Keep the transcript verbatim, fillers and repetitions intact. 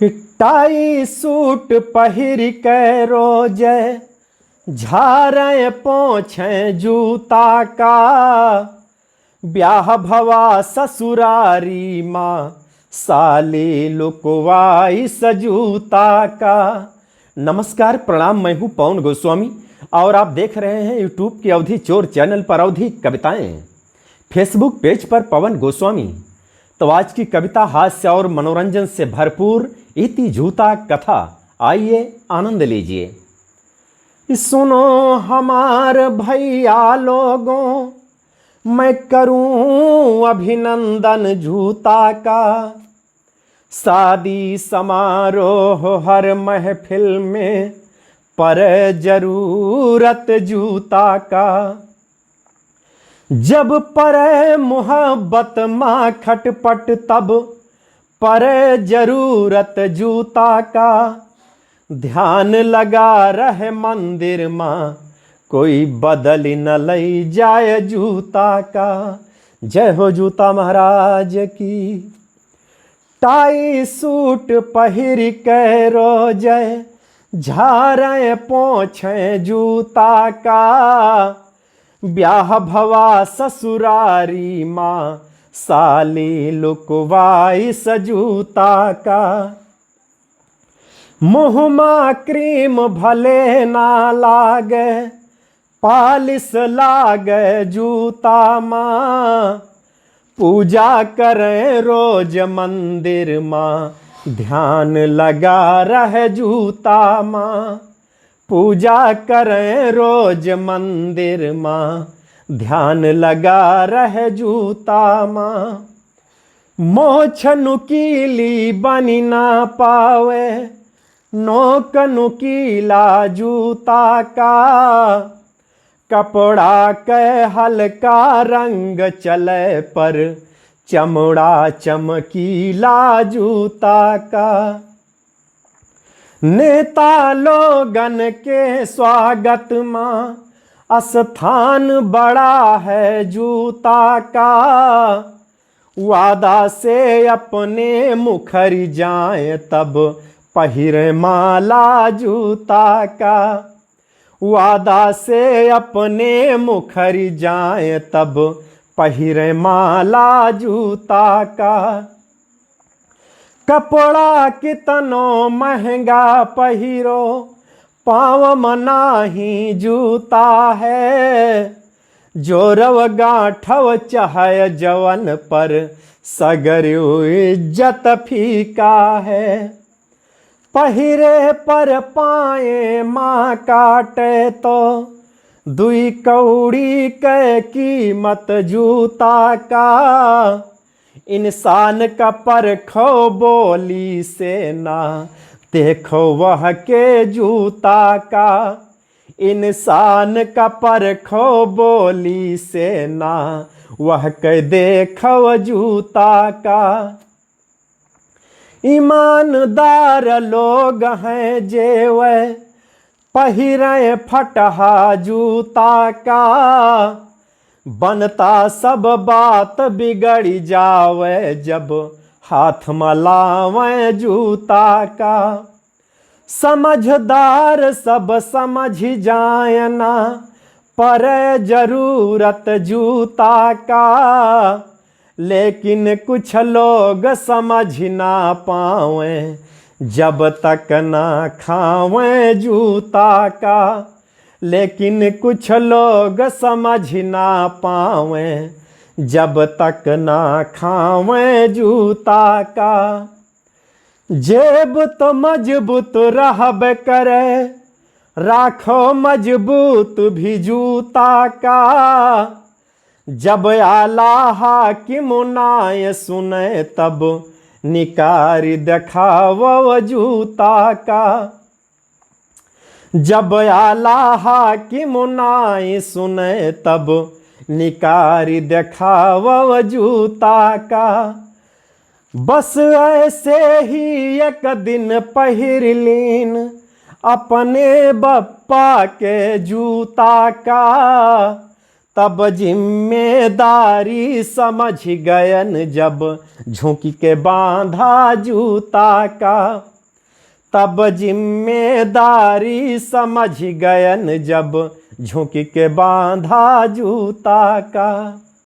कि टाई सूट पहिर के रोज झारे पोछे जूता का, ब्याह भवा ससुरारी मा साली लुकवाइस जूता का। नमस्कार, प्रणाम, मैं हूँ पवन गोस्वामी और आप देख रहे हैं YouTube के अवधी चोर चैनल पर अवधी कविताएं। Facebook पेज पर पवन गोस्वामी। तो आज की कविता हास्य और मनोरंजन से भरपूर इति जूता कथा, आइए आनंद लीजिए। सुनो हमार भैया लोगों, मैं करूं अभिनंदन जूता का। शादी समारोह हर महफिल में परे जरूरत जूता का। जब परे मोहब्बत मा खटपट तब परे जरूरत जूता का। ध्यान लगा रहे मंदिर मा, कोई बदल न लई जाए जूता का। जय हो जूता महाराज की। टाई सूट पहिर के रोज झारे पोछे जूता का। ब्याह भवा ससुरारी मा साली लुकवाइस जूता का। मुँह मा क्रीम भले ना लागे, पालिश लागे जूता मा। पूजा करें रोज मंदिर मा, ध्यान लगा रहे जूता मा। पूजा करें रोज मंदिर मा, ध्यान लगा रहे जूता मा। मोछ नुकीली बनी ना पावे, नोक नुकीला जूता का। कपड़ा के हल्का रंग चले पर चमड़ा चमकीला जूता का। नेता लोगन के स्वागत मा स्थान बड़ा है जूता का। वादा से अपने मुखर जाए तब पहिरे माला जूता का। वादा से अपने मुखर जाए तब पहिरे माला जूता का। कपड़ा कितनो महंगा पहिरो, पाँव म नाही जूता है। जोरव गांठव चाहे जवन पर, सगरी इज्जत फीका है। पहिरे पर पाए मा काटे तो, दुई कौड़ी के कीमत जूता का। इंसान का परखो बोली से ना, देखो वह के जूता का। इंसान का परखो बोली से ना, वह के देखो जूता का। ईमानदार लोग हैं जे वह पहिरे फटहा जूता का। बनता सब बात बिगड़ जावे जब हाथ म लावे जूता का। समझदार सब समझ जाए ना परे जरूरत जूता का। लेकिन कुछ लोग समझ ना पावे जब तक ना खावे जूता का। लेकिन कुछ लोग समझ ना पावे जब तक ना खावे जूता का। जेब तो मजबूत रहब करे, राखो मजबूत भी जूता का। जब आला हाकिम नाय सुने तब निकारी देखावो जूता का। जब आला हाकिम नाय सुने तब निकारी देखावो जूता का। बस ऐसे ही एक दिन पहिर लीन अपने बप्पा के जूता का। तब जिम्मेदारी समझ गयन जब झोंकि के बांधा जूता का। तब जिम्मेदारी समझ गयन जब झोंकि के बांधा जूता का।